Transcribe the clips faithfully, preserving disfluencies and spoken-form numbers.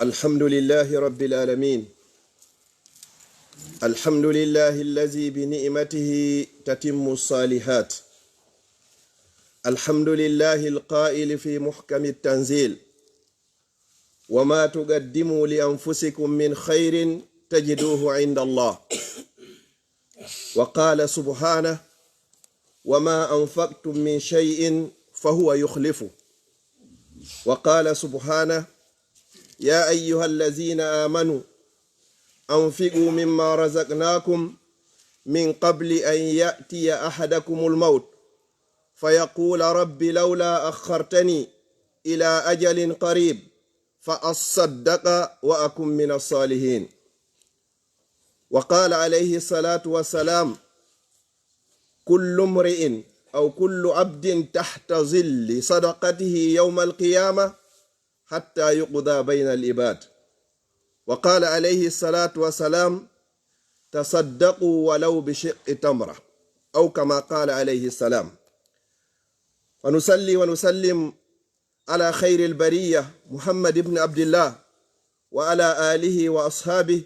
الحمد لله رب العالمين. الحمد لله الذي بنعمته تتم الصالحات. الحمد لله القائل في محكم التنزيل: "وما تقدموا لأنفسكم من خير تجدوه عند الله." وقال سبحانه: "وما أنفقتم من شيء فهو يخلفه." وقال سبحانه: "يا أيها الذين آمنوا أنفقوا مما رزقناكم من قبل أن يأتي أحدكم الموت فيقول رب لولا أخرتني إلى أجل قريب فأصدق وأكن من الصالحين." وقال عليه الصلاة والسلام: "كل امرئ أو كل عبد تحت ظل صدقته يوم القيامة حتى يقضى بين العباد." وقال عليه الصلاة والسلام: "تصدقوا ولو بشق تمرة." أو كما قال عليه السلام. ونصلي ونسلم على خير البرية محمد بن عبد الله وعلى آله وأصحابه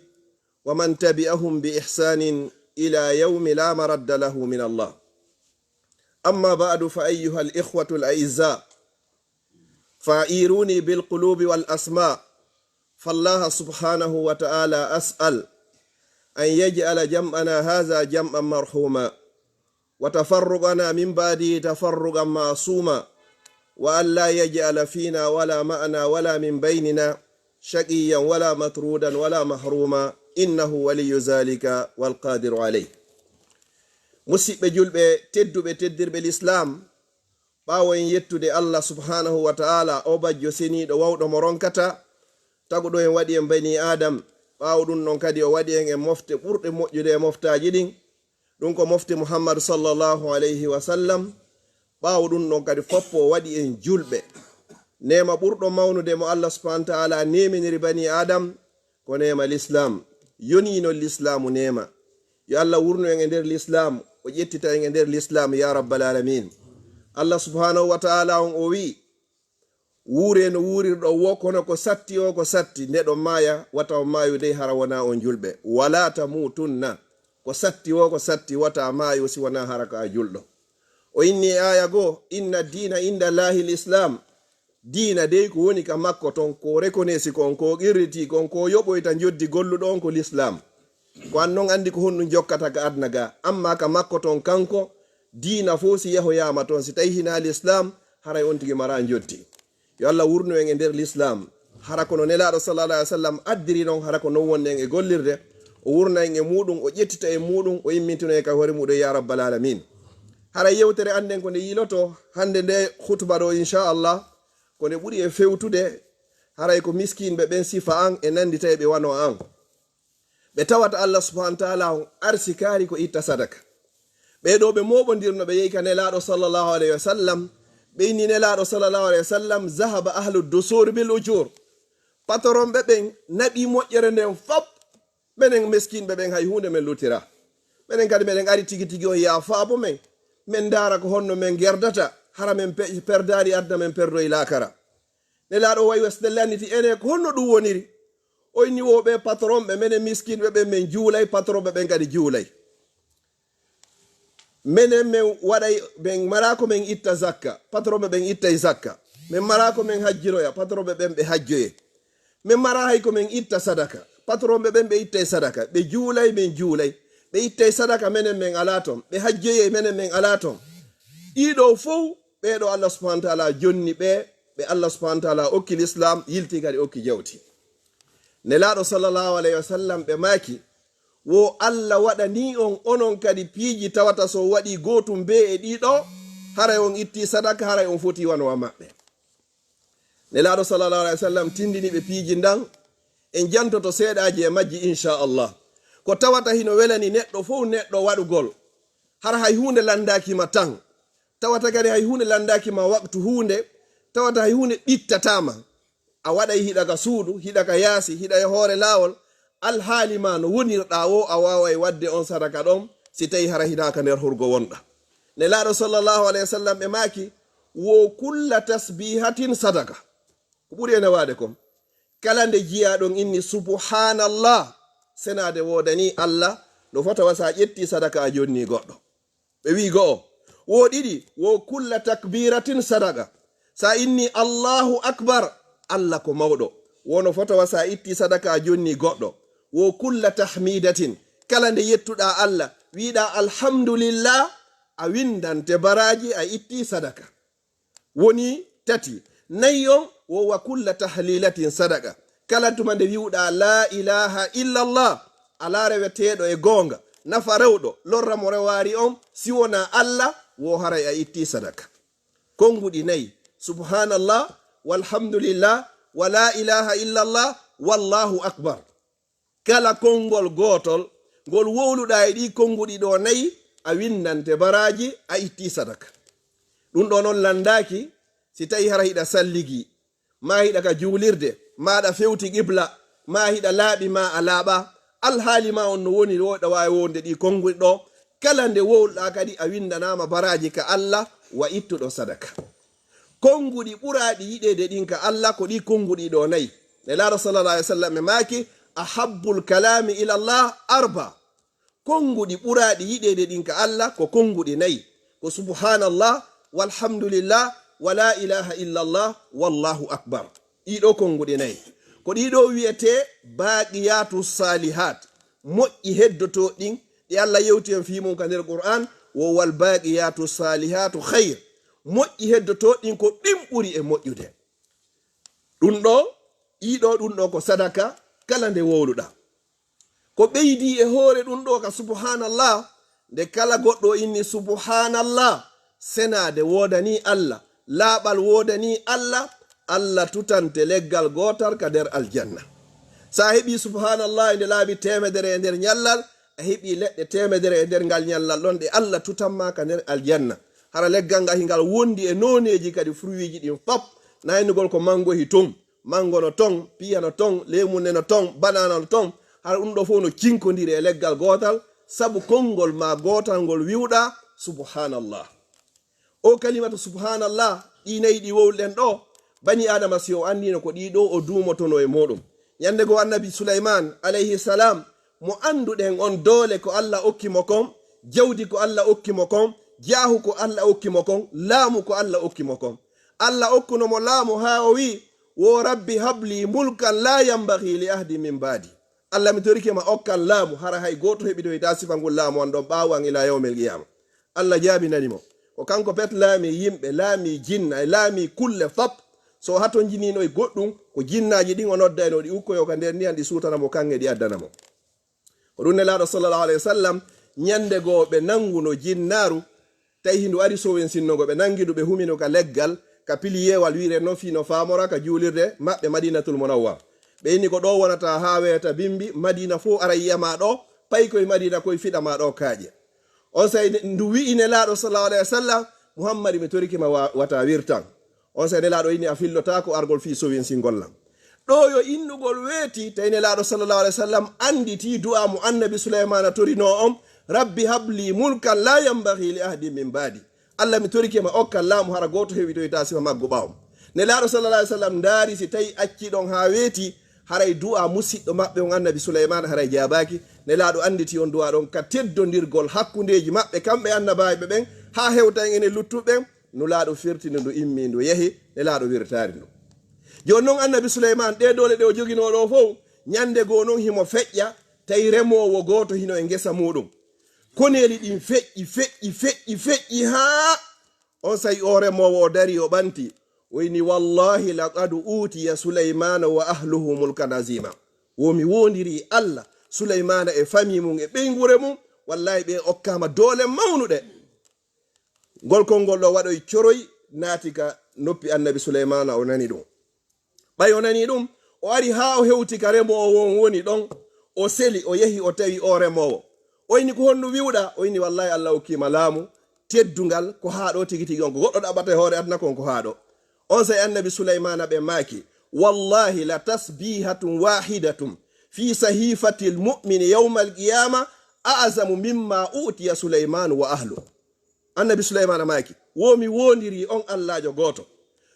ومن تبعهم بإحسان إلى يوم لا مرد له من الله. أما بعد، فأيها الإخوة الأعزاء، فأعيروني بالقلوب والأسماع، فالله سبحانه وتعالى أسأل أن يجعل جمعنا هذا جمعا مرحوما، وتفرقنا من بعده تفرقا معصوما، وأن لا يجعل فينا ولا معنا ولا من بيننا شقيا ولا مطرودا ولا محروما، إنه ولي ذلك والقادر عليه. Musiɓɓe julɓe tedduɓe, teddirɓe Lislaam, ɓaawo en yettude Allah subhanahu wa ta'ala, o bajjo seniiɗo wawɗo mo ronkata, taguɗo en waɗi en bani Adam, ɓaawo ɗum ɗon kadi o waɗi en e mofte ɓurɗe moƴƴude e moftaaji ɗin, ɗum ko mofte Muhammadu sallallahu alayhi wa sallam, ɓaawo ɗum ɗon kadi foppo o waɗi en julɓe. Neema ɓurɗo mawnude mo Allah subhanahu wa ta'ala neeminiri bani Adam, ko neema Lislaam. Yonii non Lislaamu neema. Yo Allah wurnu en e nder Lislaam, o ƴettita en e nder Lislaam, ya rabbal aalamiin. Allah subhanahu wa ta'ala on o wi'i: "Wuuree no wuurirɗon woo, kono ko satti o, ko satti, nde ɗon maaya, wata on maayu dey hara wonaa on julɓe. Walaa tamuutunna, ko satti o, ko satti, wata maayu si wonaa hara ko a julɗo." O inni e aaya goo: "Inna diina inda Allaahil Islaam." Diina dey ko woni ka makko ton, ko rekonesi kon, ko qirriti kon, ko yoɓoyta njoddi golluɗo on, ko Lislaam. Ko an non anndi ko honɗum jokkata ka aduna ga, amma ka makko ton kanko, diina fow si yehoyaama ton, si tawi hinaa Lislaam, haray on tigi maraa njoddi. Yo Allah wurnu en e nder Lislaam. Hara kono Nelaaɗo sallallahu alaihi wasallam addiri non, hara ko non wonɗen e gollirde, o wurna en e muuɗum, o ƴettita en muuɗum, o immintino en ka hoore muuɗum, ya rabbal aalamiin. Hara yewtere annden ko nde yiiloto hannde nde khutba ɗo, insha Allah, ko nde ɓuri e fewtude, haray ko miskinɓe ɓen sifa an e nanndita e ɓe wano an. Ɓe tawata Allah subhanahu wa ta'ala on arsikaari ko itta sadaka. Ɓee ɗoo ɓe mooɓondirno, ɓe yehi ka Nelaaɗo sallallahu alaihi wasallam, ɓe inni Nelaaɗo sallallahu alaihi wasallam: "Zahaba ahlu dusur bil ujur." Patronɓe ɓen naɓi moƴƴere nden fop. Menen miskinɓe ɓen hay huunde men luttira. Menen kadi meɗen ari tigi tigi on yaafaa bo men. Men ndaara ko honno men gerdata, hara men pe-, perdaali aduna, men perdoyi laakara. Nelaaɗo wayi wesde lanniti ene ko honno ɗum woniri. O inni wo ɓe patronɓe, menen miskinɓe ɓen men juulay, patronɓe ɓen kadi juulay. Menen men waɗay, men maraa ko men itta zakka, patronɓe ɓen ittay zakka. Men maraa ko men hajjiroya, patronɓe ɓen ɓe hajjoye. Men maraa hay ko men itta sadaka, patronɓe ɓen ɓe ittay sadaka. Ɓe juulay, men juulay. Ɓe ittay sadaka, menen men alaa ton. Ɓe hajjoye, menen men alaa ton. Ɗii ɗoo fow, ɓee ɗoo Allah subhanahu wa ta'ala jonni ɓe, ɓe Allah subhanahu wa ta'ala okki Lislaam, yilti kadi okki jawdi. Nelaaɗo sallallahu alaihi wasallam ɓe maaki, wo Allah waɗanii on onon kadi piiji tawata so waɗii gootum bee e ɗii ɗoo, haray on ittii sadaka, haray on fotii wano wa maɓɓe. Nelaaɗo sallallahu alaihi wasallam tindini ɓe piiji ndan, en jantoto seeɗaaji e majji, insha Allah. Ko tawata hino welani neɗɗo fow neɗɗo waɗugol, hara hay huunde lanndaaki ma tan, tawata kadi hay huunde lanndaaki ma waqtu huunde, tawata hay huunde ɓittataa ma. A waɗay hiɗa ka suudu, hiɗa ka yaasi, hiɗa e hoore laawol, alhaali ma no wonirɗaa wo, a waaway waɗde on sadaka ɗon, si tawi hara hinaa ka nder hurgo wonɗaa. Nelaaɗo sallallahu alaihi wasallam ɓe maaki, wo kulla tasbihatin sadaka. Ko ɓuri e newaade kon, Kala nde jiyaa ɗon inni subhanallah, senaade woodanii Allah, no fota wa sa ƴetti sadaka a jonni goɗɗo. Ɓe wi'i go'o. Wo ɗiɗi, wo kulla takbiratin sadaka. Sa inni Allahu akbar, Allah ko mawɗo. Wo no fota wa sa itti sadaka a jonni goɗɗo. Wo kulla tahmidatin, kala nde yettuɗa Allah, wi'uɗa alhamdulillah, a windante baraji a itti sadaka. Woni tati. Nayi on wo wa kulla tahlilatin sadaka. Kala tuma nde wi'uɗa la ilaha illallah, alaa reweteeɗo e goonga, nafa rewɗo, lorra mo rewaari on, si wonaa Allah, wo haray a itti sadaka. Konnguɗi nayi, subhanallah, walhamdulillah, wa la ilaha illallah, wallahu akbar. Kala konngol gootol ngol wowluɗaa e ɗii konnguɗi ɗoo nayi, a winndante baraaji, a ittii sadaka. Ɗum ɗoo noon lanndaaki si tawii hara hiɗa salligi, maa hiɗa ka juulirde, maa aɗa fewti qibla, maa hiɗa laaɓi, maa a laaɓaa. Alhaali maa on no woni ɗo, ɗa waawi wonde ɗii konnguɗi ɗoo. Kala nde wowluɗaa kadi, a winndanaama baraaji ka Allah wa ittuɗo sadaka. Konnguɗi ɓuraaɗi yiɗeede ɗin ka Allah ko ɗii konnguɗi ɗoo nayi. Nelaaɗo sallallahu alaihi wasallam e maaki, "Ahabbul kalami ila Allah arba." Konnguɗi ɓuraaɗi yiɗeede ɗin ka Allah ko konnguɗi nayi. Ko subhanallah, walhamdulillah, wa la ilaha illallah, wallahu akbar. Ɗii ɗoo konnguɗi nayi. Ko ɗii ɗoo wiyetee baqiyatu salihat. Moƴƴi heddotooɗi ɗin, ɗi Allah yewti en fii mum ka nder Qur'an, wo wal baqiyatu salihatu khayr. Moƴƴi heddotooɗi ɗin ko ɗin ɓuri e moƴƴude. Ɗum ɗoo, ɗii ɗoo, ɗum ɗoo ko sadaka kala nde wowluɗaa. Ko ɓeydii e hoore ɗum ɗoo ka subhanallah, nde kala goɗɗo inni subhanallah, senaade woodanii Allah, laaɓal woodanii Allah, Allah tutante leggal gootal ka nder aljanna. So a heɓii subhanallah e nde laabi teemedere e nder ñallal, a heɓii leɗɗe teemedere e nder ngal ñallal ɗon ɗe Allah tutan ma ka nder aljanna. Hara leggal ngal hingal wondi e nooneeji kadi fruitji ɗin fop, naynugol ko mango hi ton, mango no ton, piya no ton, leemunne no ton, banana no ton, hara ɗum ɗoo fof no cinkondiri e leggal gootal, sabu konngol ma gootal ngol wi'uɗaa subhanallah. O kalimatu subhanallah, ɗii nayi ɗi wowluɗen ɗoo, bani Aadama si o anndiino ko ɗii ɗoo o duumotonoo e muuɗum. Ñannde goo annabi Sulaymaan alayhi salam, mo annduɗen on doole ko Allah okki mo kon, jawdi ko Allah okki mo kon, jaahu ko Allah okki mo kon, laamu ko Allah okki mo kon. Allah okkuno mo laamu haa o wi'i, "Wo Rabbi habli mulkan la yanbaghi li ahadin min ba'di." Allah, mi torike ma okkan laamu, hara hay gooto heɓitoytaa sifa ngun laamu an ɗon ɓaawo an ila yawmil qiyama. Allah jaabinani mo. Ko kanko pet laami yimɓe, laami jinna, e laami kulle fop. So o hatonjiniino e goɗɗum, ko jinnaaji ɗin o noddaynoo ɗi ukkoyoo ka nder ndiyan ɗi suutana mo kaŋŋe ɗi addana mo. Ko ɗum Nelaaɗo sallallahu alayhi wa sallam, ñannde goo ɓe nannguno jinnaaru, tawi hindu ari sowen sinno ngo, ɓe nanngi ndu, ɓe humi ndu ka leggal, ka piliyeewal wi'iree noon fii no faamora ka juulirde maɓɓe Madinatul Munawwara. Ɓe inni ko ɗoo wonata haa weeta bimbi, Madina fof ara yi'a ma ɗoo, pay koye Madina koye fiɗa ma ɗoo kaaƴe. On saa'i ndu wi'i Nelaaɗo sallallahu alayhi wa sallam, "Muhammad, mi torike ma wa-, wata wirtan." On saa'i Nelaaɗo inni, "A fillotaako argol fii sowinsingol lan." Ɗoo yo innugol weeti, tawi Nelaaɗo sallallahu alayhi wa sallam annditi du'a mo Annabi Sulaymaana torinoo on, "Rabbi habli mulkan la yanbaghi li ahadin min ba'di." Allah, mi torike ma okkan laamu hara gooto heɓitoytaa sifa maggu ɓaawo. Nelaaɗo sallallahu alayhi wa sallam ndaari si tawi acci ɗon haa weeti, haray du'a musiɗɗo maɓɓe on Annabi Sulaymaana haray jaabaaki. Nelaaɗo annditi on du'a ɗon ka teddondirgol hakkundeeji maɓɓe kamɓe annabaaɓe ɓen haa hewta en enen luttuɓe ɓen. Nulaaɗo firti ndu, ndu immi, ndu yehi, Nelaaɗo wirtaari ndu. Jooni non Annabi Sulaymaan, ɗee doole ɗe o joginoo ɗoo fow, ñannde goo non himo feƴƴa, tawi remoowo gooto hino e ngesa muuɗum. Koneeli ɗin feƴƴi, feƴƴi, feƴƴi, feƴƴi haa on saa'i o remoowo o darii o ɓanti. O inni, "Wallahi laqad utiya Sulaymaana wa ahluhu mulkan azima." Wo mi woondirii Allah, Sulaymaana e famii mum e ɓeynguure mum, wallahi ɓe okkaama doole mawnuɗe. Ngol konngol ɗoo waɗoyi coroy naati ka noppi Annabi Sulaymaana, o nani ɗum. Ɓay o nanii ɗum, o ari haa o hewti ka remoowo on woni ɗon, o seli, o yehi, o tawi o remoowo. O inni, "Ko honɗum wi'uɗaa?" O inni, "Wallaahi, Allah okkii ma laamu teddungal, ko haa ɗoo tigi tigi on, ko goɗɗo ɗaɓɓata e hoore aduna kon, ko haa ɗoo." On saa'i Annabi Sulaymaana ɓe maaki, "Wallaahi, la tasbihatun wahidatun fi sahifatil mu'mini yawmal qiyama a'zamu mimma utiya Sulaymaanu wa ahlu." Annabi Sulaymaana maaki, "Wo mi woondirii on Allaajo gooto.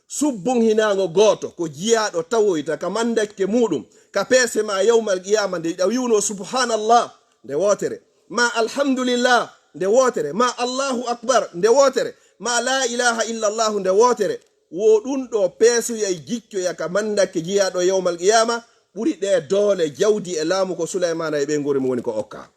Subbunhinaango gooto ko jiyaaɗo tawoyta ka mandakke muuɗum, ka peese ma yawmal qiyaama, nde ɗa wi'unoo subhaanallah nde wootere, ma alhamdulillah nde wootere, ma Allahu akbar nde wootere, ma laa ilaaha illallahu nde wootere, wo ɗun ɗoo peesoyay jiccoya ka mandakke jiyaaɗo yawmal qiyaama, ɓuri ɗee doole, jawdi e laamu ko Sulaymaana e ɓeynguure mum woni ko okkaa.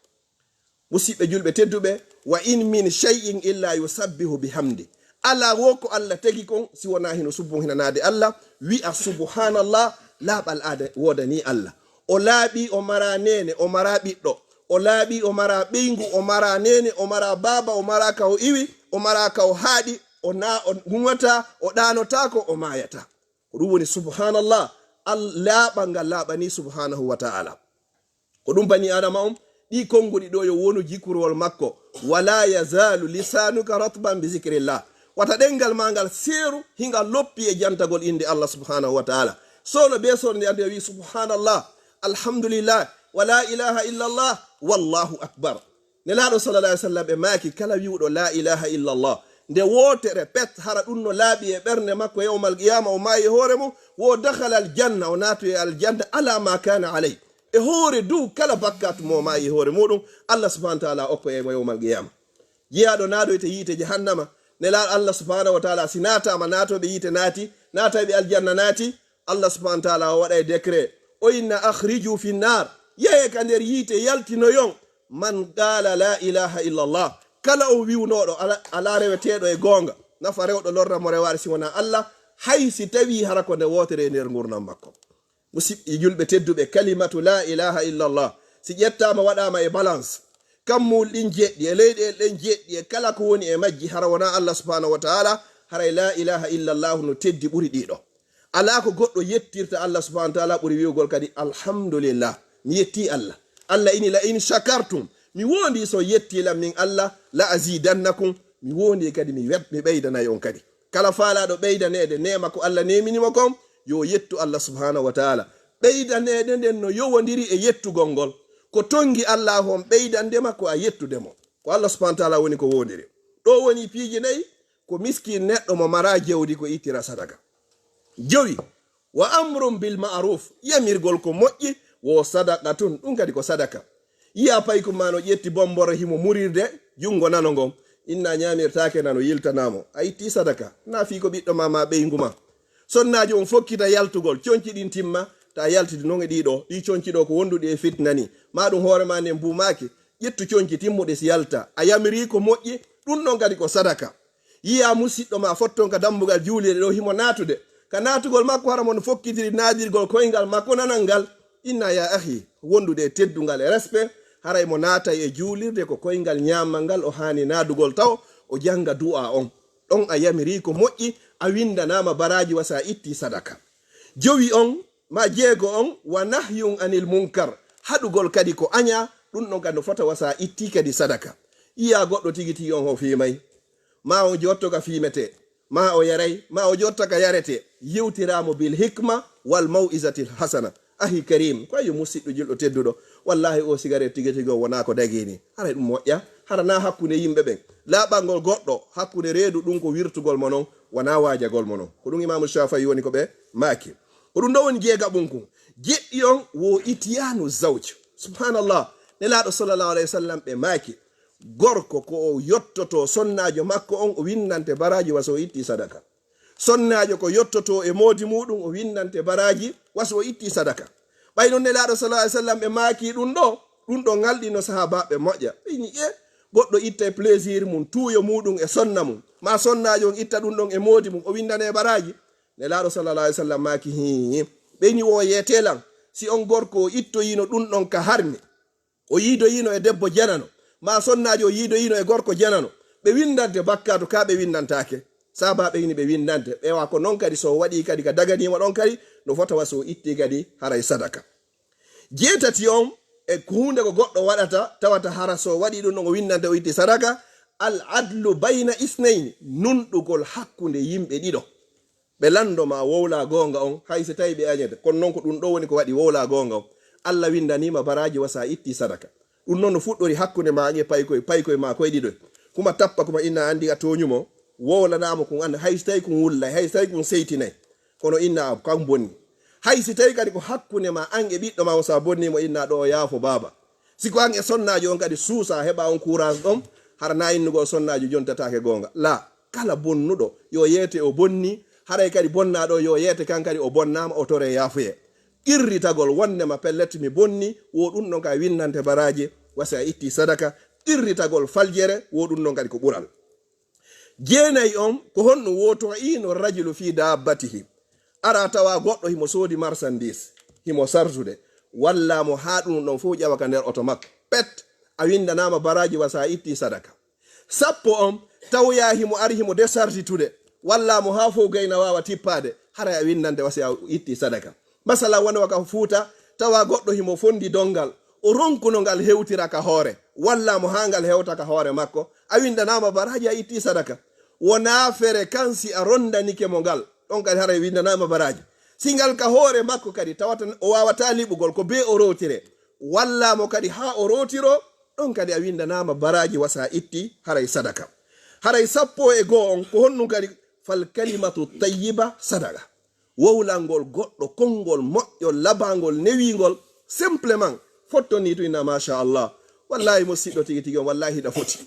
Musiɓɓe julɓe tedduɓe, wa in min shay'in illa yusabbihu bihamdi. Alaa wo ko Alla tagi kon si wonaa hino subbunhinanaade Alla, wi'a subhanallah, laaɓal aada woodanii Alla. O laaɓii, o maraa neene, o maraa ɓiɗɗo. O laaɓii, o maraa ɓeyngu, o maraa neene, o maraa baaba, o maraa ka o iwi, o maraa ka o haaɗi, o na-, o ŋuŋataa, o ɗaanotaako, o maayataa. Ko ɗum woni subhanallah, Al-, laaɓal ngal laaɓanii subhanahu wa ta'ala. Ko ɗum bani Adama on, ɗi konnguɗi ɗo yo wonu jikurowol makko. Wala yazalu lisanuka ratban bi zikrillah. Wata ɗenngal maa ngal seeru, hingal loppi e jantagol innde Allah subhanahu wa ta'ala. Soono bee soono nde anndi o wi'i subhanallah, alhamdulillah, wala ilaha illallah, wallahu akbar. Nelaaɗo sallallahu alaihi wasallam ɓe maaki, kala wi'uɗo la ilaha illallah, nde wootere pet, hara ɗum no laaɓi e ɓernde makko yawmal qiyama, o maayi e hoore mum, wo dakhala al janna, o naatu e aljanna, ala ma kana alay. E hoore dow kala bakkaatu mo maayi e hoore muɗum, Allah subhanahu wa ta'ala okkoyay mo yawmal qiyama. Jeyaaɗo naadoyte yiite jahannama, Nelaaɗo Allah subhanahu wa ta'ala, si naataama, naatooɓe yiite naati, naatayɓe aljanna naati, Allah subhanahu wa ta'ala o waɗay décret, o inna akhriju fi nar, yahe ka nder yiite, yaltinoyon, man qala la ilaha illallah, kala on wi'unooɗo ala, ala reweteeɗo e goonga, nafa rewɗo lorra mo rewaare si wonaa Allah, hay si tawii hara ko nde wootere e nder ngurndan makko. Musiɓɓe julɓe tedduɓe, kalimatu la ilaha illallah, si ƴettaama waɗaama e balance, kammuuli ɗin jeɗɗi, e leyɗeele ɗen jeɗɗi, e kala ko woni e majji, hara wonaa Allah subhanahu wa ta'ala, haray la ilaha illallah no teddi ɓuri ɗiɗo. Alaa ko goɗɗo yettirta Allah subhanahu wa ta'ala ɓuri wi'ugol kadi, alhamdulillah, mi yettii Allah. Allah ini, la in shakartum, mi woondii si on yettii lan min Allah, la azidannakum, mi woondii kadi mi web-, mi ɓeydanay on kadi. Kala faalaaɗo ɓeydaneede neema ko Allah neemini mo kon, yo yettu Allah subhanahu wa ta'ala. Ɓeydaneede nden no yowondiri e yettugol ngol. Ko tonngi Allaahu on ɓeydande ma ko a yettude mo. Ko Allah subhanahu wa ta'ala woni ko woondiri. Ɗo woni piiji nayi, ko miskin neɗɗo mo maraa jawdi ko ittira sadaka. Jowi, wa amrun bil ma'ruf, yamirgol ko moƴƴi, wo sadaqatun, ɗum kadi ko sadaka. Yi'a paykum ma no ƴetti bomboro himo murirde junngo nano ngon, inna ñaamirtaake nano yiltanaa mo. A ittii sadaka, naa fii ko ɓiɗɗo ma, maa ɓeyngu ma. Sonnaajo on fokkita yaltugol, conci ɗin timma, ta yaltidi non e ɗii ɗoo, ɗii conci ɗoo ko wonduɗi e fitna nii. Maa ɗum hoore maa nden buumaaki, ƴettu conci timmuɗe si yalta. A yamirii ko moƴƴi, ɗum ɗon kadi ko sadaka. Yi'a musiɗɗo ma fotton ka dambugal juulirde ɗoo himo naatude. Ka naatugol makko hara mon fokkitiri naadirgol koyngal makko nanal ngal. Inna ya akhi, wondude e teddungal e respect, haray mo naatay e juulirde ko koyngal ñaamal ngal o haani naadugol taw o jannga du'a on. Ɗon a yamirii ko moƴƴi, a winndanaama baraaji wa si a ittii sadaka. Jowi on, ma jeego on, wa nahyun anil munkar, haɗugol kadi ko añaa, ɗum ɗon kadi no fota wa si a ittii kadi sadaka. Yi'a goɗɗo tigi tigi on o fiimay, ma o jotto ka fiimetee, ma o yaray, ma o jotta ka yaretee, yewtiraa mo bil hikma wal maw'izatil hasana. Ahi karim, ko yo musiɗɗo julɗo tedduɗo, wallahi o sigaret tigi tigi o wonaa ko dagii nii. Haray ɗum moƴƴa, hara naa hakkunde yimɓe ɓen. Laaɓangol goɗɗo hakkunde reedu ɗum ko wirtugol mo non, wonaa waajagol mo non. Ko ɗum Imaamu Shaafi'i woni ko ɓe maaki. Ko ɗum ɗo woni jeegaɓun kun. Jeɗɗi on wo itiyanu zawj. Subhanallah. Nelaaɗo sallallahu alayhi wa sallam ɓe maaki, gorko ko o yottoto sonnaajo makko on, o winnante baraaji wa si o ittii sadaka. Sonnaajo ko yottoto e moodi muuɗum, o winnante baraaji wa si o ittii sadaka. Ɓay non Nelaaɗo sallallahu alayhi wa sallam ɓe maaki ɗum ɗo, ɗum ɗo ngalɗino sahaabaaɓe moƴƴa. Ɓe ni, e, goɗɗo ittay plaisir mum, tuuyo muuɗum e sonna mum. Ma sonnaajo on itta ɗum ɗon e moodi mum, o winnane baraaji. Nelaaɗo sallallahu alayhi wa sallam maaki, hii, ɓe ni wo yeetee lan, si on gorko o ittoyino ɗum ɗon ka harmi, o yiidoyiino e debbo janano, ma sonnaajo o yiidoyiino e gorko janano, ɓe winndante bakkaatu kaa ɓe winnantaake? Sahaabaaɓe ini ɓe winndante. Ɓe wa ko non kadi, so o waɗii kadi ka daganiima ɗon kadi, no fota wa si o ittii kadi haray sadaka. Jeetati on, e huunde ko goɗɗo waɗata, tawata hara so o waɗii ɗum ɗon o winnante o ittii sadaka, al adlu bayna isnayni, nunɗugol hakkunde yimɓe ɗiɗo. Ɓe lanndo ma wowlaa goonga on, hay si tawii ɓe añete. Kono non ko ɗum ɗo woni ko waɗi wowlaa goonga on. Alla winndanii ma baraaji wa si a ittii sadaka. Ɗum non no fuɗɗori hakkunde ma e paykoy, paykoy ma koy ɗiɗoy. Kuma tappa, kuma inna anndi a tooñu mo. Wowlanaama kun an, hay si tawi kun wullay, hay si tawi kun seytinay. Kono inna kan bonni. Hay si tawi kadi ko hakkunde ma an e ɓiɗɗo ma, o sa bonni mo, inna ɗo yaafo baaba. Si ko an e sonnaajo on kadi suusa, heɓa on courage ɗon, hara na innugol sonnaajo jontataake goonga. La, kala bonnuɗo, yo yeete o bonni, haray kadi bonnaaɗo, yo yeete kan kadi o bonnaama, o tore yaafuye. Qirritagol wondema pellet mi bonni, wo ɗum ɗon ka winnante baraaji, wasi a itti sadaka. Qirritagol faljere, wo ɗum ɗon kadi ko ɓural. Jeenayi on, ko honno woto ino rajulu fi dabbatihi. Ara tawa goɗɗo himo soodi marchandise, himo sartude. Walla mo haa ɗum ɗon fof ƴawa ka nder oto makko. Pet, a winndanaama baraaji wasa a itti sadaka. Sappo on, tawya himo ari himo desartitude. Walla mo haa fof gayna waawa tippaade. Haray a winndante wasi a itti sadaka. Masala wano ka Fuuta, tawa goɗɗo himo fondi dongal. O ronkuno ngal hewtira ka hoore. Walla mo haa ngal hewta ka hoore makko. A winndanaama baraaji a itti sadaka. Wonaa fere kan si a rondanike mo ngal. Ɗon kadi haray winndanaama baraaji. Si ngal ka hoore makko kadi tawata o waawata liɓugol ko bee o rowtire. Walla mo kadi haa o rowtiro, ɗon kadi a winndanaama baraaji wasa itti haray sadaka. Haray sappo e goo on ko honɗum kadi fal kalimatu tayyiba sadaka. Wowlangol goɗɗo konngol moƴƴol labangol newingol simplement fotto ni tu inna masha Allah. Wallahi musiɗɗo tigi tigi on wallahi hiɗa foti.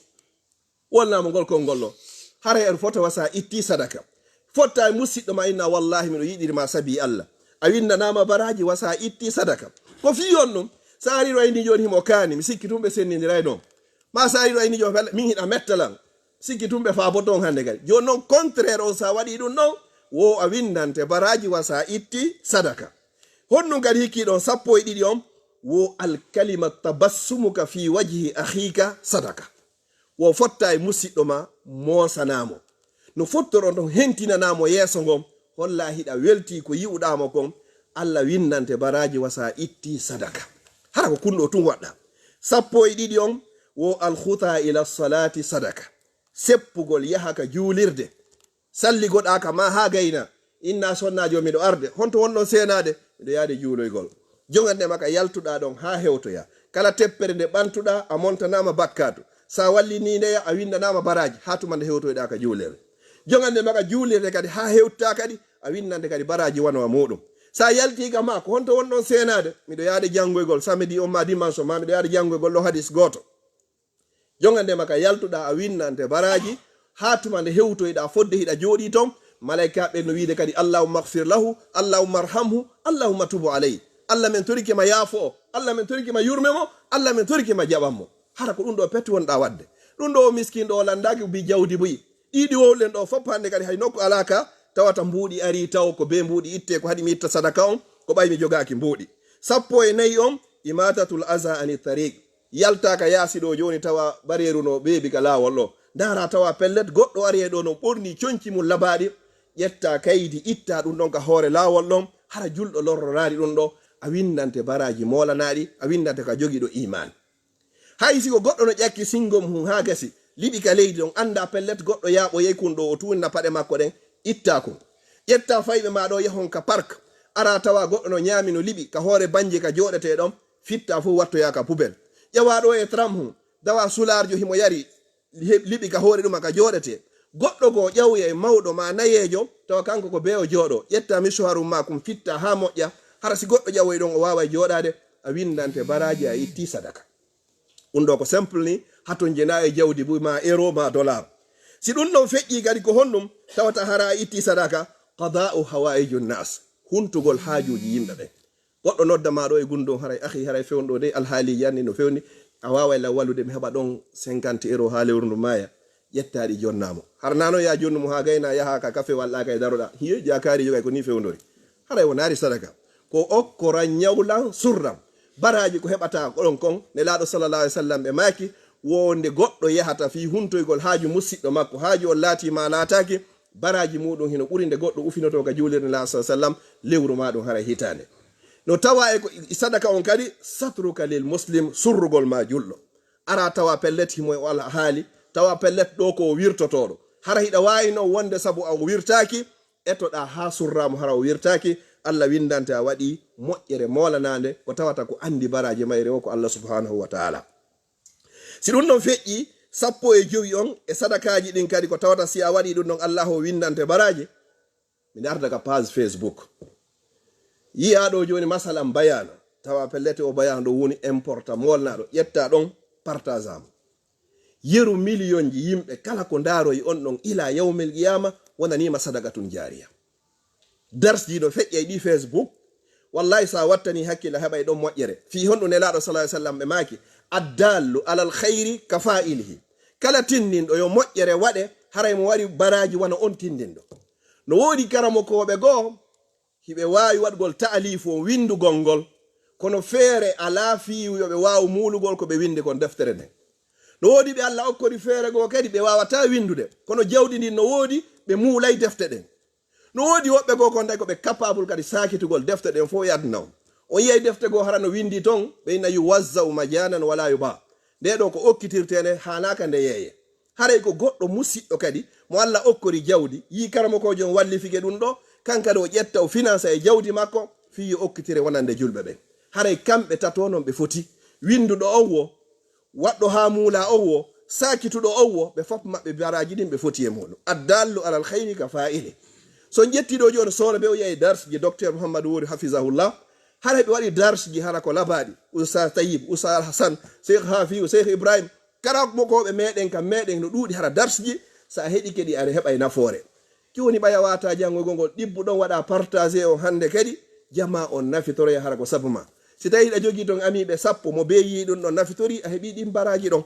Wonnama ngol konngol ɗo. Haray en foto wasa itti sadaka. Fotta e musiɗɗo ma inna wallahi miɗo yiɗiri ma sabi Allah. A winndanama baraji wasa itti sadaka. Ko fii on ɗum. Sa ari ɗo inni joni himo kaani, mi sikki tun ɓe sennindiray ɗon. Ma sa ari ɗo inni joni felle, min hiɗa mettalan. Sikki tun ɓe faaboto on hannde kadi. Joni noon contraire on sa waɗi ɗum ɗon, wo a winndante baraji wasa itti sadaka. Honɗum kadi hikki ɗon sappo e ɗiɗi on, wo alkalima tabassumuka fi wajhi akhika sadaka. Wo fotta e musiɗɗo ma, moosanamo. No fottoron ɗon hentinanamo yeeso ngon, holla hiɗa welti ko yi'uɗamo kon, Allah winndante baraji wasa itti sadaka. Hara ko kunɗo tun waɗɗa. Sappo e ɗiɗi on, wo alkhuta ila salati sadaka. Seppugol yaha ka juulirde. Salligoɗa ka ma haa gayna. Inna sonnaajo miɗo arde. Honto wonɗon seenaade? Miɗo yaade juuloygol. Jogande ma ka yaltuɗa ɗon haa hewtoya. Kala teppere nde ɓantuɗa, a montanama bakkatu. Sa walli ni ndeya, a winndanama baraji. Haa tuma nde hewtoyɗa ka juulirde. Jogande ma ka juulirde kadi haa hewtita kadi, a winnante kadi baraji wano a muɗum. Sa yalti ka ma, ko honto wonɗon seenaade? Miɗo yaade janngoygol samedi on ma dimanche on ma, miɗo yaade janngoygol ɗo hadis gooto. Jogande ma ka yaltuɗa a winnante baraji, haa tuma nde hewtoyɗa fodde hiɗa jooɗi ton, malayka ɓen no wiide kadi, "Allahumma ighfir lahu, Allahumma arhamhu, Allahumma tubu alayhi." Allah men torike ma yaafo o, Allah men torike ma yurme mo, Allah men torike ma jaɓan mo. Hara ko ɗum ɗo petti wonɗa waɗde. Ɗum ɗo o miskin ɗo o landaaki bi jawdi buy. Ɗiɗi wowlen ɗo fof hannde kadi hay nokku alaa ka tawata mbuuɗi ari taw ko be mbuuɗi itte ko haɗi mi itta sadaka on, ko ɓay mi jogaaki mbuuɗi. Sappo e nayi on, imatatul aza ani tariq. Yalta ka yaasi ɗo jooni tawa bareeru no ɓeeɓi ka laawol ɗo. Ndaara tawa pellet goɗɗo ari e ɗo no ɓorni conci mum labaaɗi. Ƴetta kaydi itta ɗum ɗon ka hoore laawol ɗon. Hara julɗo lorroraali ɗum ɗo. A winndante baraji moolanaaɗi, a winndante ka jogiiɗo iman. Hay si ko goɗɗo no ƴakki singo mum haa gasi, liɓi ka leydi ɗon, annda pellet goɗɗo yaaɓoyey kun ɗo o tuunna paɗe makko ɗen, itta kun. Ƴetta fayɓe ma ɗo yahon ka park, ara tawa goɗɗo no ñaami no liɓi ka hoore banje ka jooɗete ɗon, fitta fof wattoya ka poubelle. Ƴewa ɗo e tram hun, dawa sularjo himo yari, he-, liɓi ka hoore ɗuma ka jooɗete. Goɗɗo goo ƴawya e mawɗo ma nayeejo, tawa kanko ko be o jooɗo. Ƴetta misuharum ma kun fitta haa moƴƴa, hara si goɗɗo ƴawoy ɗon o waaway jooɗaade, a winndante baraji a itti sadaka. Ɗum ɗo ko simple ni, haton jena e jawdi buy ma euro ma dollar. Si ɗum ɗon feƴƴi kadi ko honɗum tawata hara a itti sadaka? Qada'u hawaijun nas, huntugol haajuuji yimɓe ɓen. Goɗɗo nodda ma ɗo e gundun haray, "Akhi, haray fewndo dey alhaaliji anni no fewni, a waaway lan wallude mi heɓa ɗon cinquante euro haa lewru ndu maaya." Ƴetta ɗi jonna mo. Hara nano ya jonnu mo haa gayna yaha ka kafe walla ka e daroɗa. Hiye, jakaari jogay ko ni fewndori. Haray wonaari sadaka. Ko okkoran ñawlan surran. Baraji ko heɓata ko ɗon kon, Nelaaɗo sallallahu alaihi wasallam ɓe maaki, wo nde goɗɗo yahata fii huntoygol haaju musiɗɗo makko, haaju on laati ma laataaki, baraji muɗum hino ɓuri nde goɗɗo ufinoto ka juulirde Nelaaɗo sallallahu alaihi wasallam lewru ma ɗum haray hitaande. No tawa e ko, e sadaka on kadi, satruka lil muslim, surrugol ma julɗo. Ara tawa pellet himo e o alhaali, tawa pellet ɗo ko o wirtotooɗo. Hara hiɗa waawi non wonde sabu a o wirtaaki, etoɗa haa surramo hara o wirtaaki, Allah winndante a waɗi moƴƴere moolanaande ko tawata ko anndi baraji mayre o ko Allah subhanahu wa ta'ala. Si ɗum ɗon feƴƴi, sappo e jowi on e sadakaaji ɗin kadi, ko tawata si a waɗi ɗum ɗon, Allahu o winndante baraaji. Mi darda ka page Facebook. Yi'aa ɗo jooni, masalan, bayaana. Tawa pellet o bayaana ɗo woni important, moolnaaɗo. Ƴetta ɗon, partage mo. Yeru miliyonji yimɓe kala ko ndaaroyi on ɗon ila yawmil qiyama wonaniima sadaqatun jaariya. Darsji no feƴƴay ɗi Facebook. Wallahi, sa wattani hakkille, a heɓay ɗon moƴƴere. Fii honɗum Nelaaɗo sallallahu alaihi wasallam ɓe maaki, "Addallu alal khayri ka fa'ilihi." Kala tinndinɗo yo moƴƴere waɗe, haray mo wari baraaji wano on tinndinɗo. No woodi karamokooɓe goo, hiɓe waawi waɗgol ta'alifu on, winndugol ngol, kono feere alaa fii yo ɓe waawu muulugol ko ɓe winndi kon deftere nden. No woodi ɓe Alla okkori feere goo kadi ɓe waawataa winndude, kono jawdi ndin no woodi, ɓe muulay defte ɗen. No woodi woɓɓe goo kon tawi ko ɓe capable kadi saakitugol defte ɗen fof e aduna on. On yi'ay defte goo hara no winndi ton, ɓe inna yuwazza'u majanan wala yuba. Nde ɗo ko okkitirteende, haanaaka nde yeeye. Haray ko goɗɗo musiɗɗo kadi, mo Alla okkori jawdi, yii karamokoojo on wallifike ɗum ɗo, kan kadi o ƴetta o finansa e jawdi makko, fii yo okkitire wonande julɓe ɓen. Haray kamɓe tato non ɓe foti. Winnduɗo on wo, waɗɗo haa muula on wo, saakituɗo on wo, ɓe fof maɓɓe baraaji ɗin ɓe foti e muɗum. Addallu alal khayri ka fa'ili. So on ƴetti ɗo jooni, soono ɓe o yi'ay darsji Docteur Mouhamadou Wori hafizahullah, hara ɓe waɗi darsji hara ko labaaɗi. Oustaz Tayyib, Oustaz Hassan, Cheikh Hafiu, Cheikh Ibrahim, karamokooɓe meɗen kam meɗen no ɗuuɗi hara darsji, sa heɗike ɗi aɗa heɓay nafoore. Jooni ɓaya wata janngoygol ngol, ɗibbu ɗon waɗa partage on hannde kadi, jama on nafitoroya hara ko sabu ma. Si tawi hiɗa jogii ton amiiɓe sappo, mo bee yii ɗum ɗon nafitori, a heɓii ɗin baraaji ɗon.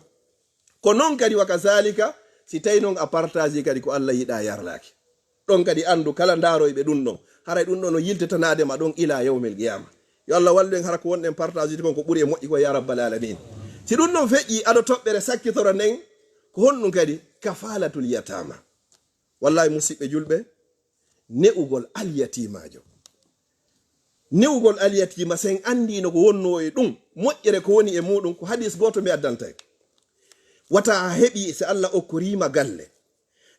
Ko non kadi wa kazalika, si tawi non a partage kadi ko Alla yiɗa yarlaaki. Ɗon kadi anndu kala ndaaroyɓe ɗum ɗon, haray ɗum ɗon no yiltetanaade ma ɗon ila yawmil qiyama. Yo Alla wallu en hara ko wonɗen partage kon ko ɓuri e moƴƴi ko ya rabbal alamin. Si ɗum ɗon feƴƴi ado toɓɓere sakkitoro nden, ko honɗum kadi? Kafalatul yatama. Wallahi musiɓɓe julɓe, ne'ugol alyatimaajo. Ne'ugol alyatiima, sen anndino ko wonnoo e ɗum, moƴƴere ko woni e muɗum, ko hadis gooto mi addantay. Wata a heɓi si Alla okkoriima galle.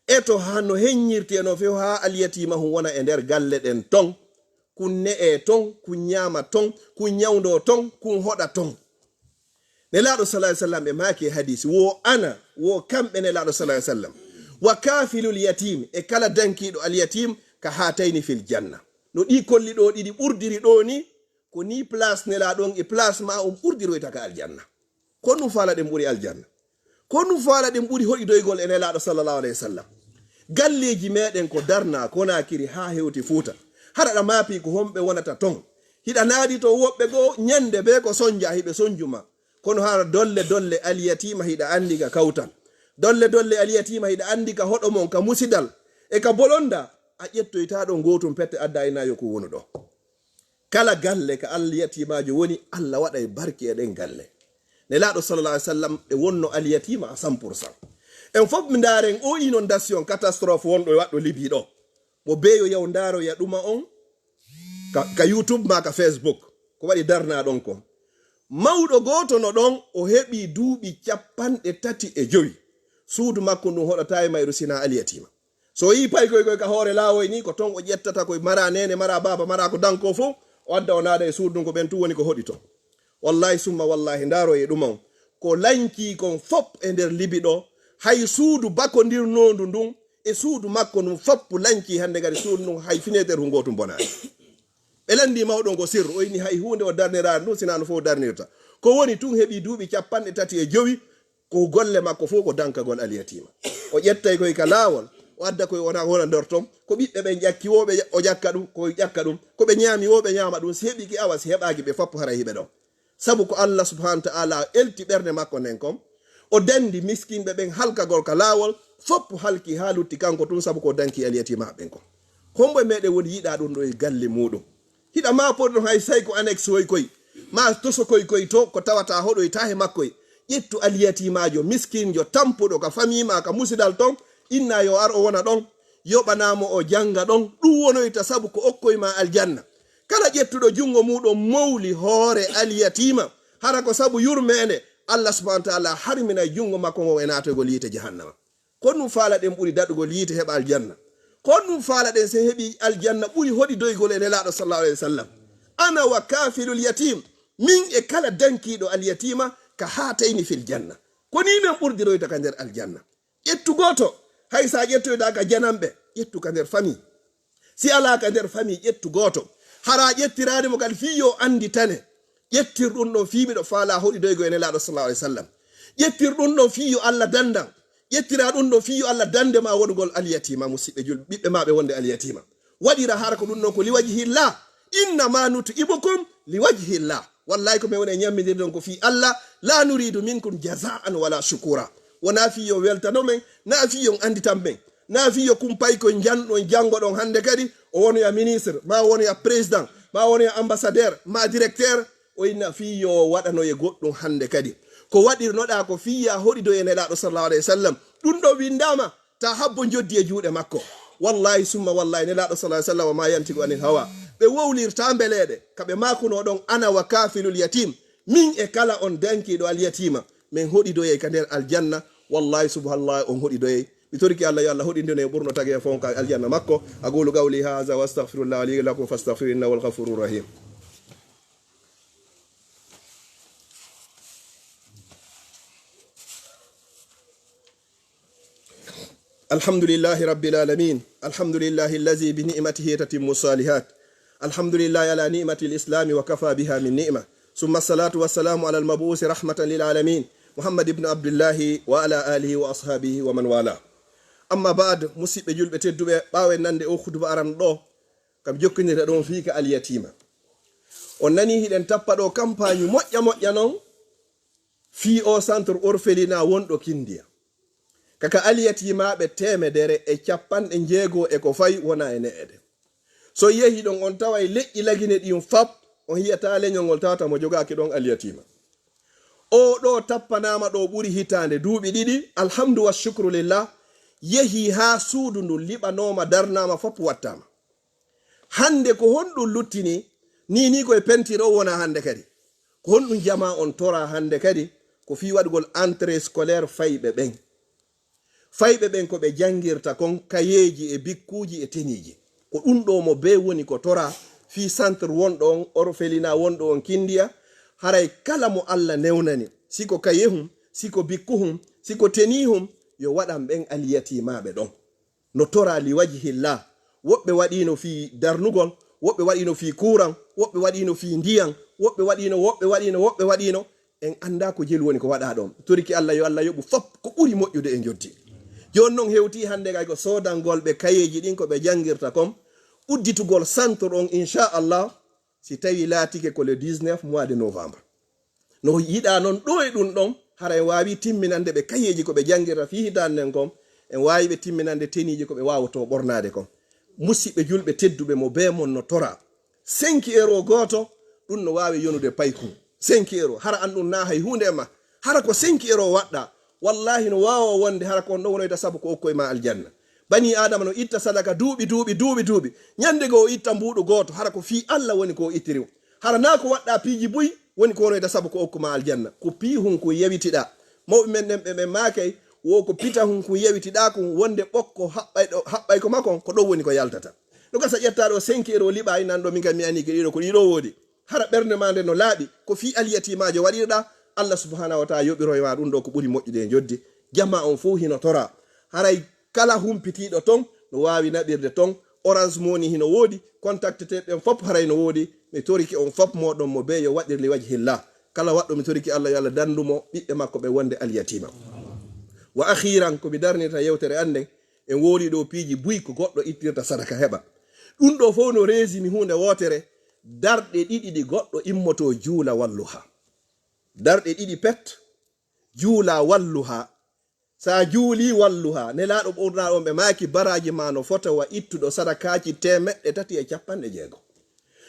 E to haa no heññirti e no few haa alyatiima hun wona e nder galle ɗen ton. Kun ne'e ton, kun ñaama ton, kun ñawndo ton, kun hoɗa ton. Nelaaɗo sallallahu alaihi wasallam ɓe maaki e hadisi, wo ana, wo kamɓe Nelaaɗo sallallahu alaihi wasallam. Wa kafilul yatim, e kala dankiiɗo al yatim, ka hatayni fil janna. No ɗi kolli ɗo ɗiɗi ɓurdiri ɗo ni, ko ni place Nelaaɗo on e place ma on ɓurdiroyta ka aljanna. Ko ɗum faala ɗen ɓuri aljanna. Ko ɗum faala ɗen ɓuri hoɗidoygol e Nelaaɗo sallallahu alaihi wasallam. Galleeji meɗen ko darna, Konakiri haa hewti Fuuta. Hara ɗa maapi ko homɓe wonata ton. Hiɗa naadi to woɓɓe goo ñande bee ko sonja hiɓe sonju ma. Kono hara dolle dolle alyatiima hiɗa anndi ka kawtal. Dolle dolle alyatiima hiɗa anndi ka hoɗo mon, ka musidal, e ka bolonda, a ƴettoyta ɗon gootum pette adda ayna yo ko wonu ɗo. Kala galle ka alyatiimaajo woni, Alla waɗay barke e ɗen galle. Nelaaɗo sallallahu alaihi wasallam ɓe wonno alyatiima à cent pour cent. En fof mi ndaaren o inondation catastrophe wonɗo e waɗɗo Libi ɗo. Mo beeyo yaw ndaaroya ɗuma on ka, ka YouTube ma ka Facebook. Ko waɗi darna ɗon kon. Mawɗo gooto no ɗon, o heɓi duuɓi capanɗe tati e jowi. Suudu makko ndun hoɗata e mayru sina alyatiima. So o yii paykoy koy ka hoore laawoy ni, ko ton o ƴettata koy mara neene, mara baaba, mara ko danko fof, o adda o naada e suudu ndun, ko ɓen tun woni ko hoɗi ton. Wallahi summa wallahi, ndaaro e ɗuma on. Ko lanci kon fop e nder Libi ɗo, hay suudu bakondirnoondu ndun e suudu makko ndun fop lanci hannde kadi suudu ndun hay fineeter hu gootum bonaani. Ɓe lanndii mawɗo on ko sirru, o inni hay huunde o darniraani ɗum, sinaa no fof darnirta. Ko woni tun heɓii duuɓi capanɗe tati e jowi, ko golle makko fof ko dankagol alyatiima. O ƴettay koy ka laawol, o adda koy wona wona nder ton, ko ɓiɓɓe ɓen ƴakki wo ɓe o ƴakka ɗum, ko ƴakka ɗum, ko ɓe ñaami wo ɓe ñaama ɗum, si heɓii ki awa, si heɓaaki ɓe fop haray hiɓe ɗon. Sabu ko Allah subhanahu wa ta'ala elti ɓernde makko nden kon, o dandi miskinɓe ɓen halkagol ka laawol, fop halki haa lutti kanko tun sabu ko danki alyatiima ɓen kon. Hombo e meɗen woni yiɗa ɗum ɗo e galle muɗum? Hiɗa ma poɗɗo hay say ko annexe hoy koy, ma toso koy koy to ko tawata hoɗoyta he makkoy. Ƴettu alyatiimaajo, miskinjo, tampuɗo ka famille ma, ka musidal ton, inna yo ar o wona ɗon, yoɓanamo o janga ɗon, ɗum wonoyta sabu ko okkoy ma aljanna. Kala ƴettuɗo jungo muɗum mowli hoore alyatiima, hara ko sabu yurmeende, Allah subhanahu wa ta'ala harminay jungo makko ngon e naatoygol yiite jahannama. Ko ɗum faalaɗen ɓuri daɗugol yiite heɓa aljanna? Ko ɗum faalaɗen se heɓi aljanna ɓuri hoɗidoygol e Nelaaɗo sallallahu alaihi wasallam? Ana wa kafilul yatim, min e kala dankiiɗo alyatiima ka hatayni fil janna. Ko ni men ɓurdiroyta ka nder aljanna. Ƴettu gooto, hay sa ƴettoyta ka jananɓe, ƴettu ka nder famille. Si alaa ka nder famille, ƴettu gooto. Hara ƴettiraade mo kadi fii yo annditane. Ƴettir ɗum ɗon fii miɗo faalaa hoɗidoygo e Nelaaɗo sallallahu alaihi wasallam. Ƴettir ɗum ɗon fii yo Allah dandan. Ƴettira ɗum ɗon fii yo Allah dande ma wonugol alyatima, musiɓɓe jul-, ɓiɓɓe ma ɓe wonde alyatima. Waɗira hara ko ɗum ɗon ko liwajhillah. Innama nut'imukum liwajhillah. Wallahi ko men woni e ñammindirde on ko fii Allah. La nuridu minkum jazaan wala shukura. Wona fii yo weltano men, na fii yo on annditan men. Na fii yo kumpay ko njanɗon, janngoɗon hannde kadi, o wonoya ministre, ma o wonoya président, ma o wonoya ambassadeur, ma directeur, o inna fii yo waɗano e goɗɗum hannde kadi. Ko waɗirnoɗaa ko fii ya hoɗido e Nelaaɗo sallallahu alaihi wasallam. Ɗum ɗo winndama, ta habbo njoddi e juuɗe makko. Wallahi summa wallahi, Nelaaɗo sallallahu alaihi wasallam ma yantiqu anil hawa. Ɓe wowlirta mbeleeɗe, ka ɓe maakuno ɗon, ana wa kafilul yatim. Min e kala on dankiiɗo alyatima, men hoɗidoyay ka nder aljanna. Wallahi subhanallah, on hoɗidoyay. Mi toriki Allah, yo Allah hoɗindino e ɓurno tagi e fon ka aljanna makko. Aqulu qawli hadha wa astaghfirullah li lakum fastaghfiru innahu huwal ghafurur rahim. الحمد لله رب العالمين. الحمد لله الذي بنعمته تتم الصالحات. الحمد لله على نعمة الإسلام وكفى بها من نعمة. ثم الصلاة والسلام على المبعوث رحمة للعالمين محمد بن عبد الله وعلى آله وأصحابه ومن والاه. أما بعد، musiɓɓe julɓe tedduɓe, ɓaawo en nande o khutba aran ɗo, kam jokkindirta ɗon fii ka alyatima. On nani hiɗen tappa ɗo campagne moƴƴa moƴƴa non, fii o centre orphelinat wonɗo Kindiya. Kaka alyatimaaɓe teemedere e capanɗe njeego e ko fay wona e ne'ede. So yehi ɗon, on taway leƴƴi Lagine ɗin fap, on hi'ataa leñol ngol tawata mo jogaaki ɗon alyatima. O ɗo tappanaama ɗo ɓuri hitaande duuɓi ɗiɗi, alhamdu wa shukru lillah, yehi haa suudu ndun liɓanooma, darnaama, fop wattaama. Hannde ko honɗum luttini? Ni, ni ko e peinture o wona hannde kadi. Ko honɗum jamaa on tora hannde kadi? Ko fii waɗugol entrée scolaire fayɓe ɓen. Fayɓe ɓen ko ɓe janngirta kon, kayeeji e bikkuuji e teniiji. Ko ɗum ɗo mo bee woni ko tora fii centre wonɗo on, orphelinat wonɗo on Kindiya, haray kala mo Allah newnani, si ko kayehum, si ko bikkuhum, si ko tenihum, yo waɗan ɓen alyatimaaɓe ɗon. No tora li wajhillah. Woɓɓe waɗino fii darnugol, woɓɓe waɗino fii kuuran, woɓɓe waɗino fii ndiyan, woɓɓe waɗino, woɓɓe waɗino, woɓɓe waɗino. En anndaa ko jelu woni ko waɗaa ɗon. Toriki Allah, yo Allah yoɓu fop ko ɓuri moƴƴude e njotti. Jooni non hewti hannde kay ko soodangol ɓe kayeeji ɗin ko ɓe janngirta kon, udditugol centre on, inchallah, si tawi laatike ko le dix-neuf mois de novembre. No yiɗaa non ɗo e ɗum ɗon, hara en waawi timminande ɓe kayeeji ko ɓe janngirta fii hitaande nden kon, en waawi ɓe timminande teniiji ko ɓe waawotoo ɓornaade kon. Musiɓɓe julɓe tedduɓe, mo bee mon no tora. Cinq euro gooto, ɗum no waawi yonude paykun. Cinq euro, hara an ɗum na hay huunde e ma. Hara ko cinq euro waɗɗa, wallahi no waawa wonde hara ko on ɗon wonoyta sabu ko okkoy ma aljanna. Bani Adama no itta sadaka duuɓi, duuɓi, duuɓi, duuɓi. Ñande goo o itta mbuuɗu gooto, hara ko fii Allah woni ko o ittiri. Hara na ko waɗɗa piiji buy woni ko wonoyta sabu ko okku ma aljanna. Ko piihun ko yewitiɗa. Mawɓe men ɗen ɓe, ɓe maakay, wo ko pitahun ko yewitiɗa kun, wonde ɓokko haɓɓay ɗo, haɓɓay ko makon, ko ɗon woni ko yaltata. No gasa ƴetta ɗo cinq euro liɓa, inan ɗo min kam mi ani ke ɗiɗo, ko ɗiɗo woodi. Hara ɓernde ma nde no laaɓi, ko fii alyatimaajo waɗirɗa, Allah subhanahu wa ta'ala yoɓiroy ma ɗum ɗo ko ɓuri moƴƴude e njoddi. Jama on fof hino tora. Haray kala humpitiiɗo ton no waawi naɓirde ton. Orange Money hino woodi, contacte ɓen fop haray no woodi. Mi toriki on fop moɗon mo bee yo waɗir li wajhillah. Kala waɗɗo mi toriki Allah yo Allah dandu mo ɓiɓɓe makko ɓe wonde alyatima. Wa akhiran, ko mi darnirta yewtere an nden, en woodi ɗo piiji buy ko goɗɗo ittirta sadaka heɓa. Ɗum ɗo fof no reesini huunde wootere, darɗe ɗiɗi ɗi goɗɗo immoto juula walluha. Darɗe ɗiɗi pet, juula walluha. Sa juuli walluha, Nelaaɗo ɓurnaaɗo on ɓe maaki baraaji ma no fota wa ittuɗo sadakaaji teemeɗɗe tati e capanɗe jeego.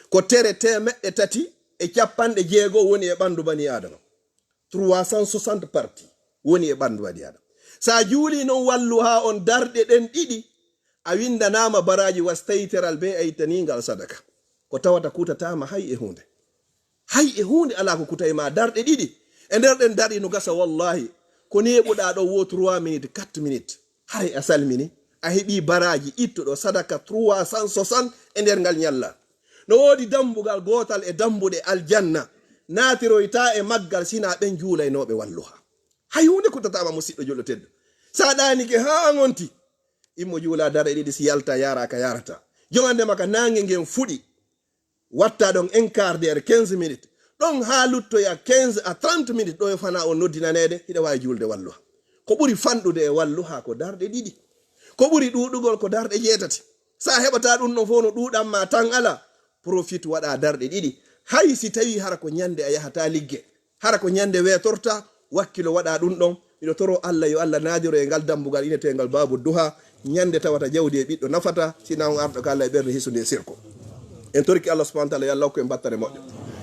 Ko tere teemeɗɗe tati e capanɗe jeego woni e ɓandu bani Aadama. Trois cent soixante parties woni e ɓandu bani Aadama. Sa juuli non walluha on darɗe ɗen ɗiɗi, a windanaama baraaji was tawi teral bee a ittani ngal sadaka. Ko tawata kutataama hay e huunde. Hay e huunde alaa ko kutay ma darɗe ɗiɗi. E nder ɗen darɗe no gasa wallahi. Ko neeɓuɗaa ɗo wo trois minutes, quatre minutes. Haray a salmini. A heɓii baraaji ittuɗo sadaka trois cent soixante e nder ngal ñalla. No woodi dambugal gootal e dambuɗe aljanna. Naatiroytaa e maggal sinaa ɓen juulaynooɓe walluha. Hay huunde kuttataama, musiɗɗo julɗo teddo. Sa ɗaanike haa a ŋonti, immo juula darɗe ɗiɗi, si yalta yaara ka yaarata. Jogande ma ka naange ngen fuɗi, watta ɗon un quart d'heure, quinze minutes. Ɗon haa luttoya quinze à trente minutes, ɗo e fana o noddinaneede, hiɗa waawi juulde walluha. Ko ɓuri fanɗude e walluha ko darɗe ɗiɗi. Ko ɓuri ɗuuɗugol ko darɗe jeetati. Sa heɓata ɗum ɗon fof no ɗuuɗan ma tan ala, profite waɗa darɗe ɗiɗi. Hay si tawi hara ko ñande a yahata ligge, hara ko ñande weetorta, wakkilo waɗa ɗum ɗon. Miɗo toro Allah yo Allah naadiro e ngal dambugal ineteengal Baabu Duha, ñande tawata jawdi e ɓiɗɗo nafata, sina on arɗo ka Allah e ɓernde hisunde e sirko. En toriki Allah subhanahu wa ta'ala yo Allah hokku en battane moƴƴo.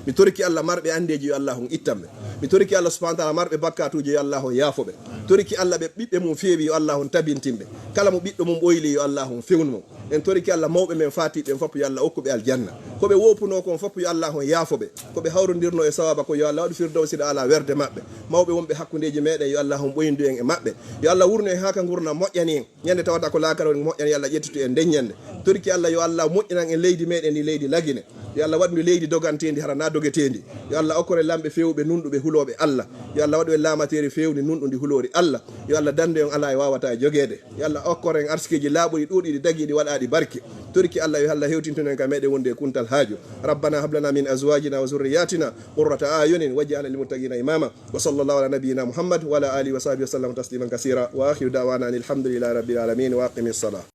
Mi toriki Allah marɓe andeeji yo Allah on ittan ɓe. Mi toriki Allah subhanahu wa ta'ala marɓe bakkatuuji yo Allah on yaafo ɓe. Toriki Allah ɓe ɓiɓɓe mum feewi yo Allah on tabintin ɓe. Kala mo ɓiɗɗo mum ɓoyli yo Allah on fewnu mo. En toriki Allah mawɓe men faatiiɓe en fof yo Allah okku ɓe aljanna. Ko ɓe wopunoo kon fof yo Allah on yaafo ɓe. Ko ɓe hawrondirnoo e sawaba ko yo Allah waɗu firdawsi ɗo ala werde maɓɓe. Mawɓe wonɓe hakkundeeji meɗen yo Allah on ɓoyindu en e maɓɓe. Yo Allah wurnu en haa ka ngurnam moƴƴani en. Ñande tawata ko laakara woni moƴƴani, yo Allah ƴettitu en nden ñande. Toriki Allah yo Allah moƴƴinan en leydi meɗen ndi leydi Lagine. Yo Allah waɗu ndi leydi dogantendi hara na dogetendi. Yo Allah okkore lamɓe fewɓe nunɗuɓe hulooɓe Allah. Yo Allah waɗu en laamateeri fewndi nunɗundi huloori Allah. Yo Allah dande on ala e wawata e jogeede. Yo Allah okkore en arsikiji laaɓuɗi ɗuuɗiɗi dagiiɗi waɗaaɗi barke. Toriki Allah yo Allah hewtintu en ka meɗen wonde e kuntal haaju. ربنا هب لنا من أزواجنا وذرياتنا قرة أعين واجعلنا للمتقين إماما. وصلى الله على نبينا محمد وعلى آله وصحبه وسلم تسليما كثيرا. وآخر دعوانا أن الحمد لله رب العالمين. وأقم الصلاة.